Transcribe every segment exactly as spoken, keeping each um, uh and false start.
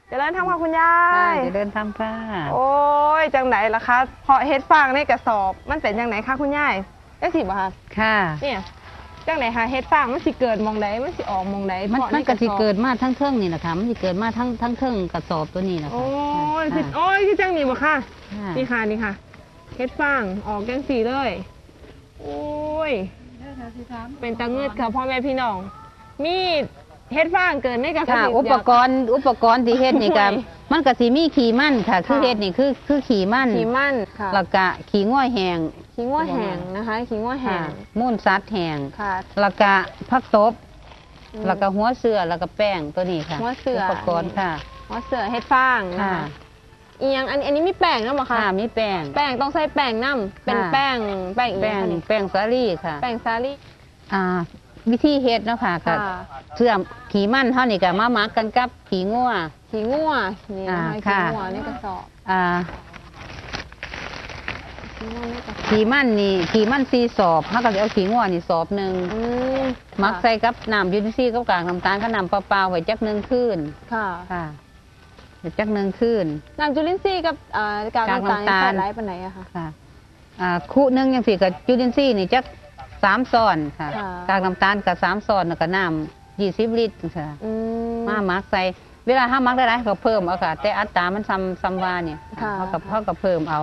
เจริญธรรมค่ะคุณยาย ค่ะเจริญธรรมค่ะ โอ้ย จังไดล่ะคะ เพาะเห็ดฟางในกระสอบ มันเป็นจังไดคะคุณยาย จังสิบ่คะ ค่ะ เนี่ย จังไดคะ เห็ดฟางมันสิเกิดหม่องใด มันสิออกหม่องใด มัน เพาะใน มันก็สิ ระสอบ เกิดมาทั้งเทิงนี่แหละค่ะ มันสิเกิดมาทั้งทั้งเทิงกระสอบตัวนี้นะคะ โอ้ย ค่ะ คือโอ้ย คือจังนี่บ่คะ ค่ะ นี่ค่ะ นี่ค่ะ เห็ดฟางออกจังสี่เลย โอ้ย เป็นตาเงือดค่ะพ่อแม่พี่น้อง มีเห็ดฟางเกิดในกระสอบ ค่ะ อีก อุปกรณ์อุปกรณ์ที่เฮ็ดนี่ก็ ห่วย มันก็สิมีขี้มันค่ะ คือ ค่ะ เฮ็ดนี่คือคือขี้มัน ขี้มันค่ะ แล้วก็ขี้งัวแห้ง ขี้งัวแห้งนะคะ ขี้งัวแห้ ค่ะ ง มูลสัตว์แห้ง ค่ะ แล้วก็ผักตบ อืม แล้วก็หัวเชื้อแล้วก็แป้งตัวนี้ค่ะ หัวเชื้อ อุปกรณ์ค่ะ หัวเชื้อเห็ดฟางนะคะ ค่ะ อีหยังอันอันนี้มีแป้งนะบ่คะ ค่ะมีแป้ง แป้งต้องใส่แป้งนำเป็น ค่ะ แป้งแป้งอีห แป้ ยัง ง คะนี่ แป้งสาลี่ค่ะ แป้งสาลี่ อ่า วิธีเฮ็ดเนาะค่ะก็ ค่ะ เชื่อมขี้มันเฮานี่ก็มาหมักกันกับขี้งัว ขี้งัวนี่นะคะ อ่า ขี้ ค่ะ งัวในกระสอบ อ่า ขี้งัวในกระสอบ ขี้มันนี่ขี้มันสี่สอบเฮาก็สิเอาขี้งัวนี่สอบหนึ่ง อืม หมักใส่กับน้ำจุลินทรีย์กับกากน้ำตาลกับน้ำเปล่าๆไว้จักหนึ่งคืน ค่ะ ค่ะไว้จักหนึ่งคืน น้ำจุลินทรีย์กับเอ่อกากน้ำตาล กากน้ำตาล ใส่หลายปานใดอะคะ ค่ะอ่าคุหนึ่งจังซี่ก็จุลินทรีย์นี่จักสามซ้อนค่ะ ค่ะ กากน้ำตาลก็สามซ้อนแล้วก็น้ำยี่สิบลิตรค่ะ อืม มาหมักใส่ เวลาเฮาหมักได้หลายเฮาก็เพิ่มเอาค่ะ แต่อัตรามันซ้ำซ้ำว่าเนี่ย ค่ะ เฮาก็เฮาก็เพิ่มเอา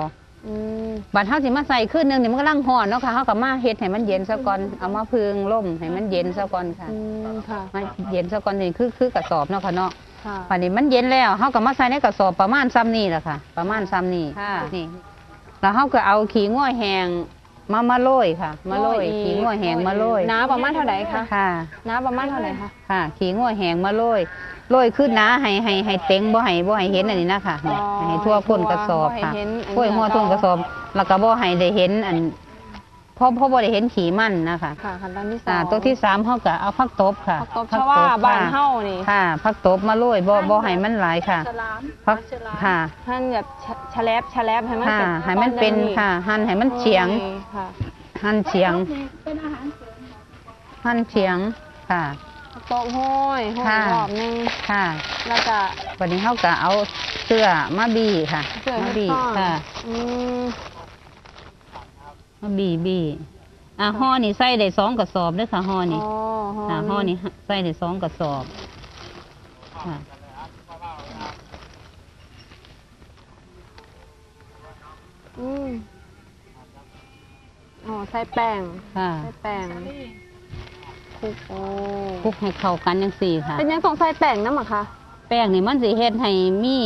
อืม บัดเฮาสิมาใส่คืนหนึงนี่มันกำลังร้อนเนาะค่ะ เฮาก็มาเฮ็ดให้มันเย็นซะก่อน เอามาพึ่งลมให้มันเย็นซะก่อนค่ะ อืมค่ะ มาเย็นซะก่อนนี่คือคือกระสอบเนาะค่ะเนาะ ค่ะ บัดนี้มันเย็นแล้วเฮาก็มาใส่ในกระสอบประมาณซ้ำนี่แหละค่ะ ประมาณซ้ำนี่ ค่ะ นี่แล้วเฮาก็เอาขี้งัวแห้งมามาโรยค่ะ มาโรย โรยอีก ขี้งัวแห้งมาโรย หนาประมาณเท่าใดคะ ค่ะ หนาประมาณเท่าใดคะ ค่ะขี้งัวแห้งมาโรยโรยคือหนาให้ให้ให้เต็งบ่ให้บ่ให้เห็นอันนี้นะคะ อ๋อ ให้ทั่วก้นกระสอบค่ะ ให้ทั่ว โรยทั่วก้นกระสอบ แล้วก็บ่ให้ได้เห็นอันเพราะเพราะบ่ได้เห็นขี้มันนะคะ ค่ะขั้นตอนที่สอง อ่าตัวที่สามเฮาก็เอาผักตบค่ะ ผักตบชวาบ้านเฮานี่ ค่ะผักตบมาโรยบ่บ่ให้มันหลายค่ะ สลาม ผัก สลาม ค่ะ หั่นแบบชะแฉลบแฉลบให้มัน ค่ะ เป็น ให้มันเป็น ก้อๆ ค่ะ หั่นให้มันเฉียง โอ้ยค่ะ หั่นเฉียง เป็นอาหารเสริม หั่นเฉียงค่ะ โต๊ะห้อยห้อย ค่ะ รอบหนึง ค่ะ แล้วก็ วันนี้เฮาก็เอาเสื้อมาบีค่ะ เสื้อ มา ให้ บี ซ่อน ค่ะ อืม มาบีบีอ่ะห่อนี่ใส่ได้สองกระสอบเด้อค่ะห่อนี่ อ๋อห่อ ค่ะ นี่ ห่อนี่ใส่ได้สองกระสอบค่ะ อืมอ๋อใส่แป้ง ค่ะ ใส่แป้งคลุกโอ้ คลุกให้เข้ากันจังซี่ค่ะ เป็นยังต้องใส่แป้งนำอะคะ แป้งนี่มันสิเฮ็ดให้มี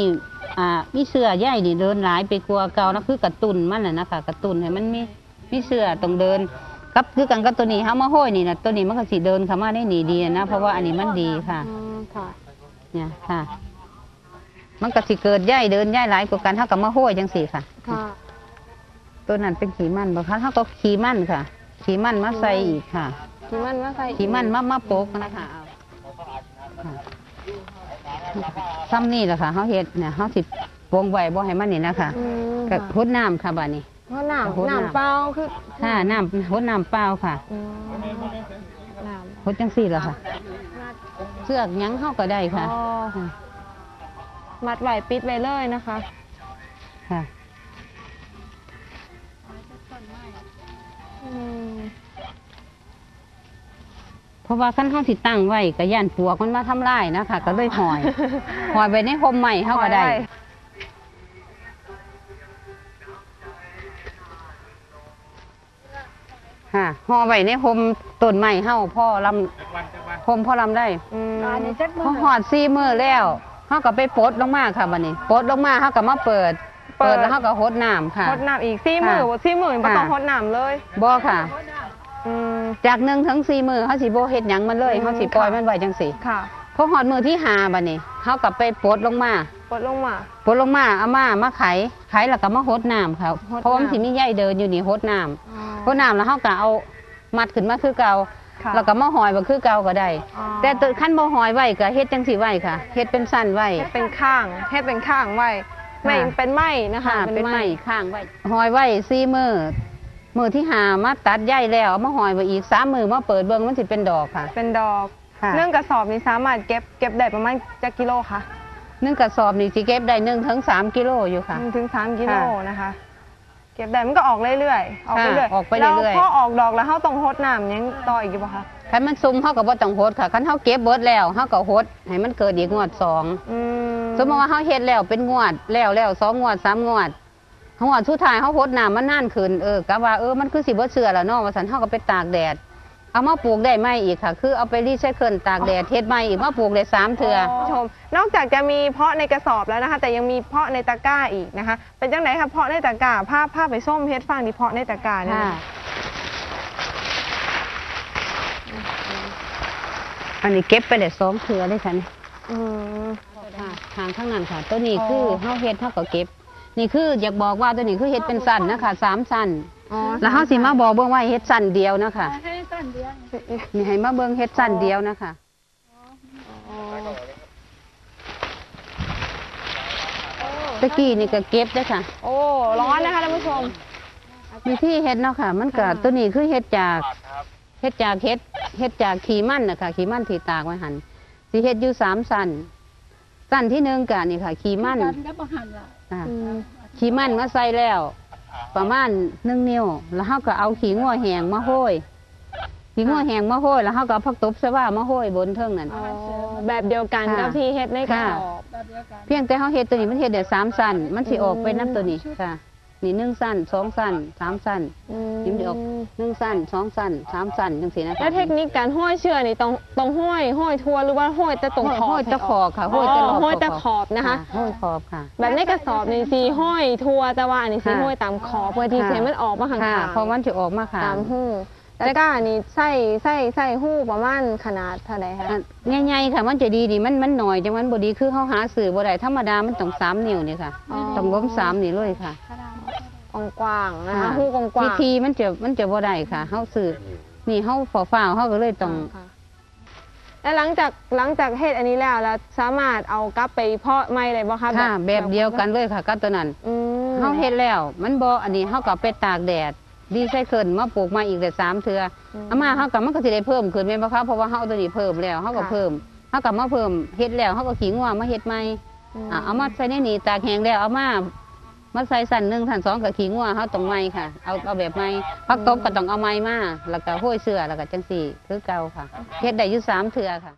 อ่ามีเชื้อใยนี่เดินหลายไปกว่าเก่านะคือกระตุ้นมันน่ะนะคะกระตุ้นให้มันมีมีเชื้อต้องเดินกับคือกันกับตัวนี้เฮามาโห้อยนี่นะตัวนี้มันก็สิเดินเข้ามาได้นี่ดีนะเพราะว่าอันนี้มันดีค่ะ อืมค่ะ เนี่ยค่ะ มันก็สิเกิดใยเดินใยหลายกว่ากันเฮาก็มาโห้อยจังซี่ค่ะ ค่ะ ตัวนั้นเป็นขี้มันบ่คะเฮาก็ขี้มันค่ะ ขี้มันมาใส่อีกค่ะ ขี้มันมาใส่ ขี้มันมามาโปะนะคะเอาค่ะซ้ำนี่แหละค่ะเฮาเฮ็ดเนี่ยเฮาสิปงไว้บ่ให้มันนี่นะคะ อืม ก็หดน้ำค่ะบัดนี้ เพราะน้ำ หดน้ำ น้ำเปล่าคือ ค่ะน้ำหดน้ำเปล่าค่ะ อืมน้ำ หดจังซี่แหละค่ะ เสือกหยังเฮาก็ได้ค่ะ อ๋อ มัดไว้ปิดไว้เลยนะคะ ค่ะ อืม เพราะว่าคันเฮาสิตั้งไว้ก็ย่านปลวกมันมาทำลายนะคะ ก็เลยห้อย ห้อยไว้ในโฮมไม้เฮาก็ได้ ห้อยไว้ ค่ะห่อไว้ในโฮมต้นไม้เฮาพอลำโฮมพอลำได้ อืม อันนี้จัก พอหอดสี่มื้อแล้วเฮาก็ไปปลดลงมาค่ะบัดนี้ปลดลงมาเฮาก็มาเปิด เปิด เปิดแล้วเฮาก็หดน้ำค่ะ หดน้ำอีกสี่มื้อ ค่ะ สี่มื้อบ่ต้อง ค่ะ หดน้ำเลย บ่ค่ะ อืม จากหนึ่งถึงสี่มื้อเฮาสิบ่เฮ็ดหยังมันเลย อืม เฮาสิปล่อย ค่ะ มันไว้จังซี่ ค่ะ พอฮอดมื้อที่ห้าบัดนี้เฮาก็ไปปลดลงมา ปลดลงมา ปลดลงมาเอามามาไขไขแล้วก็มาหดน้ำค่ะ หดน้ำ เพราะว่ามันสิมีใยเดินอยู่นี่หดน้ำ อ๋อ หดน้ำแล้วเฮาก็เอามัดขึ้นมาคือเก่า ค่ะ แล้วก็มาห้อยไว้คือเก่าก็ได้ อ๋อ แต่ตัวคันบ่ห้อยไว้ก็เฮ็ดจังซี่ไว้ค่ะเฮ็ดเป็นชั้นไว้ เฮ็ดเป็นข้างเฮ็ดเป็นข้างไว้ ค่ะ ไม่เป็นไม้นะคะ ค่ะเป็นไม้ค้างไว้ห้อยไว้สี่มื้อมื้อที่ห้ามาตัดใยแล้วเอามาห้อยไว้อีกสามมื้อมาเปิดเบิ่งมันสิเป็นดอกค่ะ เป็นดอก ค่ะ หนึ่งกระสอบนี้สามารถเก็บเก็บได้ประมาณจักกิโลคะ หนึ่งกระสอบนี่สิเก็บได้หนึ่งถึงสามกิโลอยู่ค่ะ หนึ่งถึงสามกิโล ค่ะ นะคะ เก็บได้มันก็ออกเรื่อยๆ ออกไปเรื่อย ค่ะ ออกไปเรื่อยๆ แล้วพอออกดอกแล้วเฮาต้องหดน้ำหยังต่ออีกอยู่บ่คะ คันมันซุ่มเฮาก็บ่ต้องหดค่ะ คันเฮาเก็บเบิดแล้วเฮาก็หดให้มันเกิดอีกงวดสอง อืม สมมติว่าเฮาเฮ็ดแล้วเป็นงวด แล้วแล้วสองงวดสามงวด งวดสุดท้ายเฮาหดน้ำมันนานขึ้น เออ กะว่า เออ มันคือสิบ่เชื่อแล้วเนาะ ว่าซั่น เฮาก็ไปตากแดด เอามาปลูกได้ใหม่อีกค่ะ คือเอาไปรีไซเคิลตากแดด เฮ็ดใหม่อีก มาปลูกได้สามเทื่อ คุณผู้ชม นอกจากจะมีเพาะในกระสอบแล้วนะคะ แต่ยังมีเพาะในตะกร้าอีกนะคะ เป็นจังไดคะ เพาะในตะกร้า พา พาไปส้มเฮ็ดฟางที่เพาะในตะกร้าเนี่ย ค่ะ อันนี้เก็บไปได้สองเทื่อเลยค่ะนี่ อืม ค่ะ ทางข้างนั้นค่ะ ตัวนี้คือ อ๋อ เฮาเฮ็ดเฮาก็เก็บ นี่คืออยากบอกว่าตัวนี้คือเฮ็ดเป็นชั้นนะคะ สามชั้น อ๋อ แล้วเฮาสิมาบอกเบิ่งว่าเฮ็ดชั้นเดียวนะคะ ให้ชั้นเดียว นี่ให้มาเบิ่งเฮ็ดชั้นเดียวนะคะ อ๋อ ตะกี้นี่ก็เก็บเด้อค่ะ โอ้ ร้อนนะคะท่านผู้ชม วิธีเฮ็ดเนาะค่ะ มันก็ ค่ะ ตัวนี้คือเฮ็ดจาก เฮ็ดจากเฮ็ด เฮ็ดจากขี้มันนะคะ ขี้มันที่ตากไว้หั่น สิเฮ็ดอยู่สามชั้น ชั้นที่หนึ่งก็นี่ค่ะ ขี้มัน กันก็บ่หั่นล่ะ อ่า อืม ขี้มันมาใส่แล้ว ประมาณหนึ่งนิ้ว แล้วเฮาก็เอาขี้งัวแห้งมาโรย ขี้งัวแห้งมาโรย แล้วเฮาก็เอาผักตบชวามาโรยบนเทิงนั่น อ๋อ แบบเดียวกัน ค่ะ กับที่เฮ็ดในกระสอบ ค่ะ แบบเดียวกัน เพียงแต่เฮาเฮ็ดตัวนี้มันเฮ็ดได้สามชั้น มันสิออกไปนำตัวนี้ค่ะ นี่หนึ่งชั้น สองชั้น สามชั้น อืม นี่มันสิออกหนึ่งชั้น สองชั้น สามชั้น จังซี่นะคะ แล้วเทคนิคการโรยเชื้อนี่ต้อง ต้องโรย โรยทั่วหรือว่าโรยแต่ตรงขอบ โรยแต่ขอบค่ะ โรยแต่รอบ อ๋อ โรยแต่ขอบนะคะ ค่ะ โรยขอบค่ะ แบบในกระสอบนี่สิโรยทั่ว แต่ว่าอันนี้สิ ค่ะ โรยตามขอบ เพื่อที่ ค่ะ สิให้มันออกมาข้างๆ ค่ะ เพราะมันสิออกมาข้าง ตามรู ตะกร้านี่ใส่ ใส่ ใส่รูประมาณขนาดเท่าใดคะ อ่ะ ใหญ่ๆค่ะ มันจะดีนี่ มัน มันน้อยจังมันบ่ดี คือเฮาหาซื้อบ่ได้ ธรรมดามันต้องสามนิ้วนี่ค่ะ อ๋อ ต้องล้มสามนี่เลยค่ะ กว้างๆ นะคะ ค่ะ รูกว้างๆ วิธีมันจะ มันจะบ่ได้ค่ะ เฮาซื้อ นี่เฮาฟ้าวๆ เฮาก็เลยต้อง ค่ะ แล้วหลังจาก หลังจากเฮ็ดอันนี้แล้ว แล้วสามารถเอากลับไปเพาะใหม่ได้บ่คะ ค่ะ แบบ แบบเดียวกันเลยค่ะ กับตัวนั้น อืม เฮาเฮ็ดแล้ว มันบ่ อันนี้เฮาก็เอาไปตากแดด รีไซเคิลมาปลูกใหม่อีกได้สามเทื่อ อืม เอามาเฮาก็ มันก็สิได้เพิ่มขึ้นแม่นบ่คะ เพราะว่าเฮาเอาตัวนี้เพิ่มแล้ว เฮาก็ ค่ะ เพิ่ม เฮาก็มาเพิ่ม เฮ็ดแล้วเฮาก็ขี้งัวมาเฮ็ดใหม่ อืม อ่ะ เอามาใส่ในนี้ ตากแห้งแล้ว เอามา มาใส่ชั้นหนึ่ง ชั้นสอง ก็ขี้งัวเฮาต้องใหม่ค่ะ เอา เอาแบบใหม่ ผักตบก็ต้องเอาใหม่มา แล้วก็โรยเชื้อ แล้วก็จังซี่คือเก่าค่ะ เฮ็ดได้อยู่สามเทื่อค่ะ